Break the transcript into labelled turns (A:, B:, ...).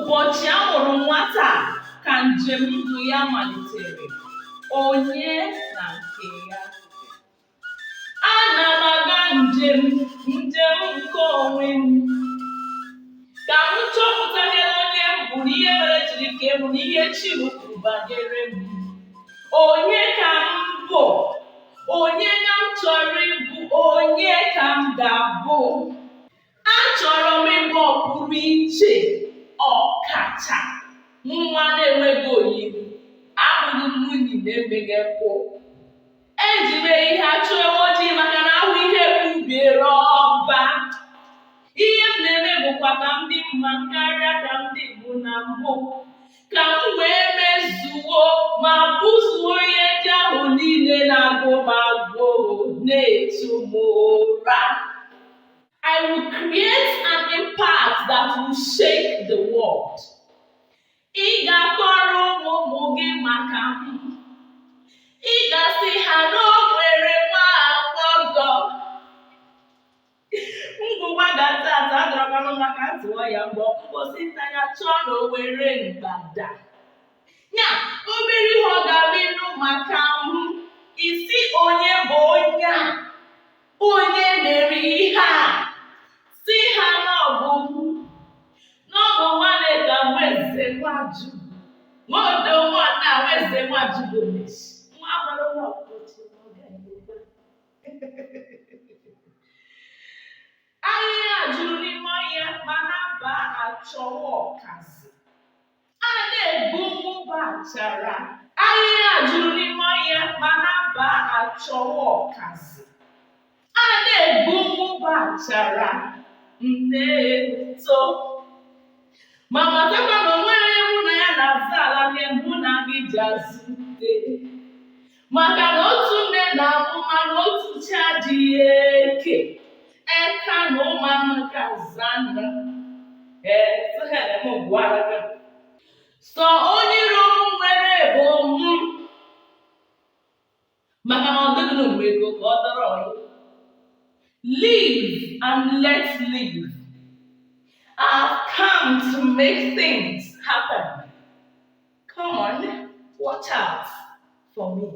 A: Ụbọchị a mụrụ nwata ka njem ndụ ya malitere, onye na nke ya. Ana m aga njem, njem nke onwe m, ka m chọpụtakene onye m bụ na ihe mere jiri kee m na ihe chi m kwuru banyere m. Onye ka m bụ? Onye ka m chọrọ ịbụ? Onye ka m ga-abụ? Achọrọ m ịbụ ọpụrụ iche, ọkacha nwa na-enweghị oyiri. Ahụghị m nwunye na-emeghị kwụ. Eji m ehihie achụ ewu ojii maka na ahụ ihe kwubiere ọba. Ihe m na-eme bụkwa ka m dị mma karịa ka m dị bụ na mbụ, ka m wee mezuo ma buzuo ihe ndị ahụ niile na-agụ m agụụ na-echu m ụra. I will create an impact that will shake the world. Ị ga-akọrọ ụmụ ụmụ gị maka m. Ị ga-asị ha na o nwere nwa agbọghọ. Ngwụgwa ga-ata ata adọrọkwanụ maka tụọ ya mbọ mposi ntanya chọọ na o were mgbada. Ya obere ihe ọ ga-abụ ịnụ maka m, isi onye bụ onye a, onye mere ihe a, si ha na ọ bụ m, na ọ bụ nwanne ka Nweze Nwajugwu, nwodo nwanne Nweze Nwajugwu mechi nwa gbara nwa ọkọchị n'oge. Ahịhịa juru n'ime ọhịa ma ha baa achọwa ọkazị. A na-egbu mmụba achara. Ahịhịa juru n'ime ọhịa ma ha baa achọwa ọkazị. A na-egbu mmụba achara m na-eto. Ma matakwa na o nwere onye mụ na ya na-azọ ala nke mụ na gị ji azụte. Maka na otu nne na-amụ mana otu chi adịghị eke. Eka na ụmụaka zana. Ee, tụgharị m gwara gị. Sọ onye iro m nwere bụ mụ. Maka na ọ dịghị mgbe ego ka ọ dọrọ ya. Live and let live. I've come to make things happen. Come on, watch out for me.